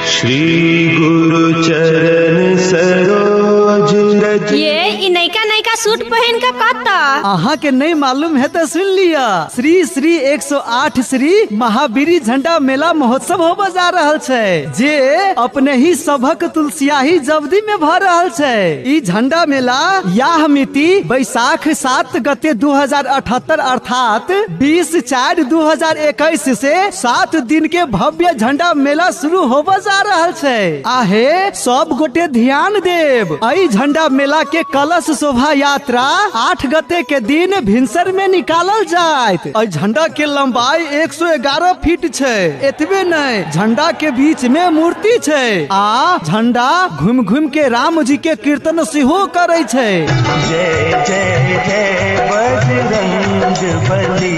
श्री गुरु चरण सरोज रज। ये ई नयका नयका सूट पहन के कत? अहाँ के नहीं मालूम है तो सुन लिया, श्री श्री 108 श्री महावीरी झंडा मेला महोत्सव होबे जा रहल छै, जे अपने ही सभक तुलसियाही जवदी में भ रहल छै। ई झंडा मेला याह मिति बैसाख 7 गते 2078 अर्थात 20/4/2021 से 7 दिन के भव्य झंडा मेला शुरू होबे जा रहल छै। आहे सब गोटे ध्यान देब, एहि झंडा मेला के कलश शोभा यात्रा 8 गते के दिन भिनसर में निकालल जायत। एहि झंडा के लंबाई 111 फीट छै। एतबे नहीं, झंडा के बीच में मूर्ति छै आ झंडा घूम घूम के राम जी के कीर्तन सेहो करे छै। जय जय जय बजरंग बली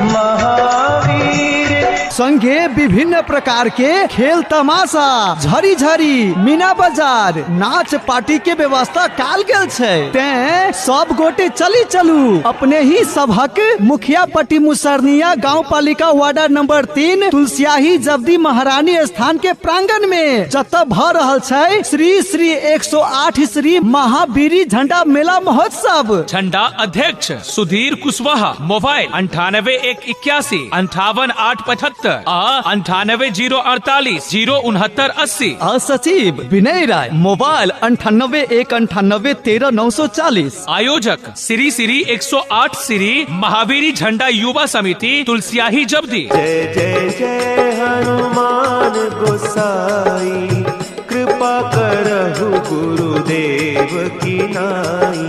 महावीर। संगे विभिन्न प्रकार के खेल तमाशा, झरी झरी, मीना बाजार, नाच पार्टी के व्यवस्था काल गेल छै। तें सब गोटे चली चलू अपने ही सभक मुखिया पट्टी मुसरनिया गाँव पालिका वार्ड नंबर 3 तुलसियाही जवदी महारानी स्थान के प्रांगण में, जतऽ भ रहल छै श्री श्री 108 श्री महावीरी झंडा मेला महोत्सव। झंडा अध्यक्ष सुधीर कुशवाहा, मोबाइल 98 1 81 58 8 75 आ 98 0 48 0 69 80। सचिव विनय राय, मोबाइल 98 1 98 13 940। आयोजक श्री श्री 108 श्री महावीरी झंडा युवा समिति तुलसियाही जबदी। जय जय जय हनुमान गोसाई, कृपा करहु गुरुदेव की नाई।